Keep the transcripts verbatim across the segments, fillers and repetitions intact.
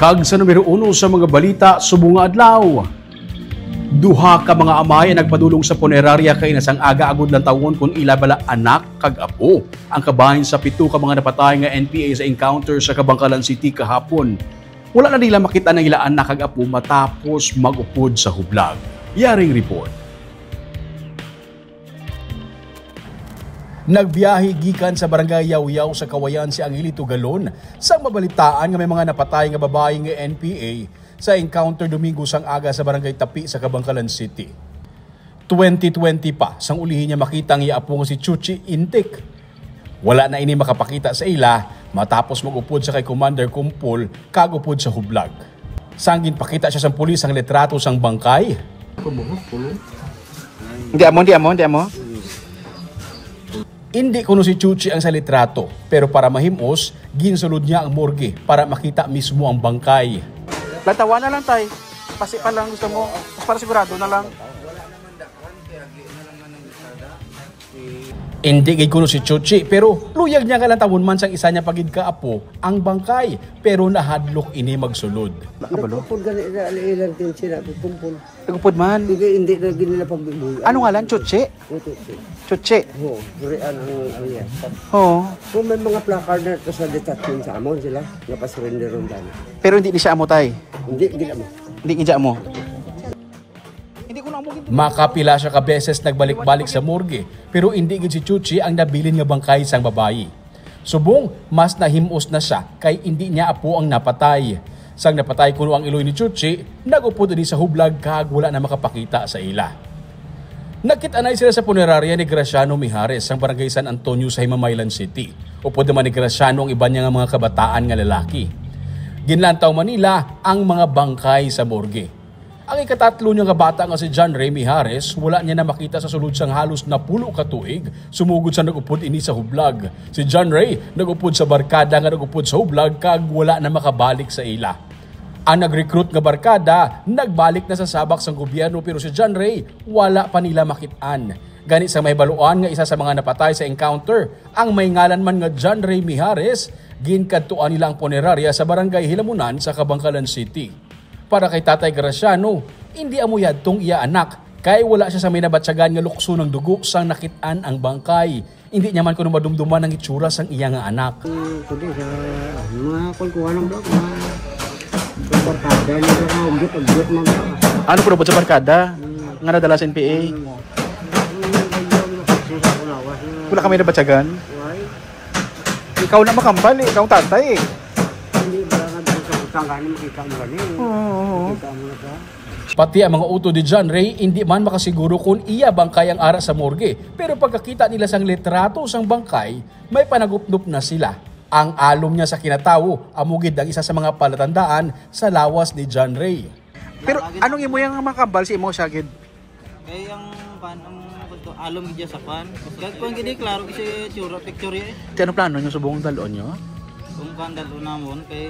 Kag sa numero uno sa mga balita subong nga adlaw, duha ka mga amay ang nagpadulong sa punerarya kaina sang aga agud lantawon kon ila bala anak kag apo ang kabahin sa pito ka mga napatay nga N P A sa encounter sa Kabankalan City kahapon. Wala na nila makita ang ila anak kag apo matapos mag-upod sa hublag. Yaring report. Nagbiyahe gikan sa Barangay Yawyaw sa Kawayan si Angelito Galon sang mabalitaan nga may mga napatay nga babayi nga N P A sa encounter Domingo sang aga sa Barangay Tapi sa Kabankalan City. Twenty twenty pa sang ulihi niya makita ang iya apo nga si Chuchi Intik. Wala na ini makapakita sa ila matapos mag-upod sa kay Commander Kumpol kag upod sa hublag. Sang ginpakita siya sang pulis ang litrato sang bangkay, Hindi amo, hindi amo, hindi amo. Hindi kuno si Chuchi ang sa litrato, pero para mahimos, ginsulod niya ang morgue para makita mismo ang bangkay. Lantawan na lang, tay. Pasi pa lang gusto mo. Mas para sigurado na lang. Hindi gid kuno si Chuchi, pero luyag niya nga lantawon man sang isa niya pa gid ka apo ang bangkay, pero nahadlok ini magsulod. Nakabalo? Nagpupod gani na ilang din sila, nagpupod. Nagpupod man. Hindi, hindi na gid nila pagbubuhay. Ano ngalan? Chuchi? Oo, Chuchi. Chuchi. Oo, Burian ang, ang iya. Oo. Kung may mga placard na ito sa detachment sa amon sila, napasurrender ron gani. Pero hindi ni siya amo, tay? Hindi, hindi na mo. Hindi gid siya amo. Makapila siya ka beses nagbalik-balik sa morgue, pero indi gid si Chuchi ang nabilin nga bangkay sang babayi. Subong, mas nahim-os na siya kay indi niya apo ang napatay. Sang napatay kuno ang iloy ni Chuchi, nag-upod ini sa hublag kag wala na makapakita sa ila. Nagkit-anay sila sa punerarya ni Graciano Mijares sang Barangay San Antonio sa Himamaylan City. Upod naman ni Graciano ang iban niya nga mga kabataan nga lalaki. Ginlantaw man nila ang mga bangkay sa morgue. Ang ikatatlo niya nga bata nga si John Ray Mijares, wala niya na makita sa sulod sang halos napulo ka tuig, sumugod sa nag-upod ini sa hublag. Si John Ray nag-upod sa barkada nga nag-upod sa hublag kag wala na makabalik sa ila. Ang nag-recruit nga barkada nagbalik na sa sabak sang gobyerno, pero si John Ray wala pa nila makit-an. Gani sa mahibaluan nga isa sa mga napatay sa encounter, ang may ngalan man nga John Ray Mijares, ginkadtuan nila ang punerarya sa Barangay Hilamunan sa Kabangkalan City. Para kay Tatay Graciano, hindi amo yadtong iya anak, kay wala siya sa may nabatyagan nga lukso ng dugo sang nakit-an ang bangkay. Hindi niya man kuno madumduman ang itsura sang iya nga anak. Kundi sa mga kulkuhan ng blog, mga barkada, mga ugyot-ugyot na ba? Ano po sa barkada? Hmm. Nga nadala sa N P A? Ano mo? Yung, yung, yung, yung, sa lawas, yung Wala kami nabatyagan? Why? Ikaw na makambal eh, ikaw ang tatay eh. Hindi ba nga doon sa utang gani, makita mo gani? Oo, oo, oo. Makita mo na ka? Pati ang mga utod ni John Ray, hindi man makasiguro kung iya bangkay ang ara sa morgue. Pero pagkakita nila sang litrato sang bangkay, may panagupnop na sila. Ang alom niya sa kinatawo, amo gid ang isa sa mga palatandaan sa lawas ni John Ray. Pero anong imo yang makambal si imo siya gid? Kay ang pan ang kuto alom gid sa pan. Kag kung gini klaro kasi tsura picture eh. Kaya ano plano nyo subong dalon nyo? Kung kan dalon namon kay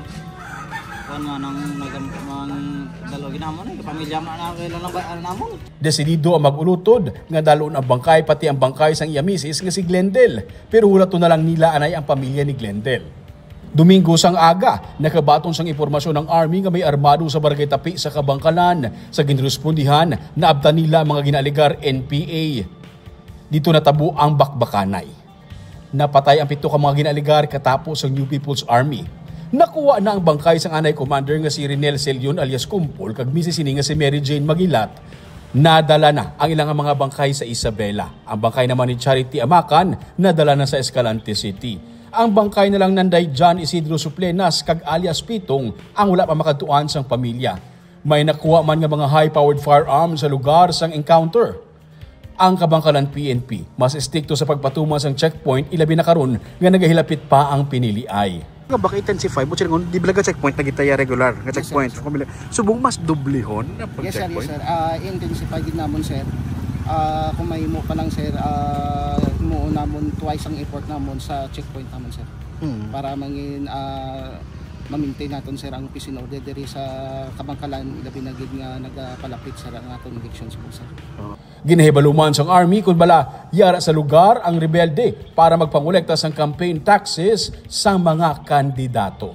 kan nga nang nagam mang dalo ginamon eh pamilya man na kay lang ba namon. Desidido ang mag-ulutod nga dalon ang bangkay pati ang bangkay sang iya misis nga si Glendel. Pero hulaton na lang nila anay ang pamilya ni Glendel. Domingo sang aga, nakabaton sang impormasyon ang army nga may armado sa Barangay Tapi sa Kabangkalan. Sa ginrespondihan, naabtan nila ang mga ginaaligar N P A. Dito natabo ang bakbakanay. Napatay ang pito ka mga ginaaligar katapos sang New People's Army. Nakuha na ang bangkay sang anay commander nga si Renel Celion alias Kumpol kag misis sini nga si Mary Jane Magilat. Nadala na ang ilang mga bangkay sa Isabela. Ang bangkay naman ni Charity Amakan nadala na sa Escalante City. Ang bangkay na lang nanday John Isidro Suplenas kag alias Pitong ang wala pa makadtuan sang pamilya. May nakuha man nga mga high-powered firearms sa lugar sang encounter. Ang Kabangkalan P N P mas estrikto sa pagpatuman sang checkpoint, ilabi na karon nga nagahilapit pa ang piniliay. Nga baka i-intensify mo siya ngon, di ba nga checkpoint na gitaya regular nga Yes, sir. checkpoint? Kung mili-, subong mas dublihon na Yes, sir. Yes, pag-checkpoint? sir. Ah, i-intensify gid namon, sir. Ah, kung mahimo pa lang, sir, ah, himuon namon twice ang effort namon sa checkpoint namon, sir. Hmm. Para mangin, ah, ma-maintain naton, sir, ang peace and order diri sa Kabangkalan, ilabi na gid nga nagapalapit, sir, ang aton election, sir. Ginahibaluman sang army kon bala yara sa lugar ang rebelde para magpangolekta sang campaign taxes sa mga kandidato.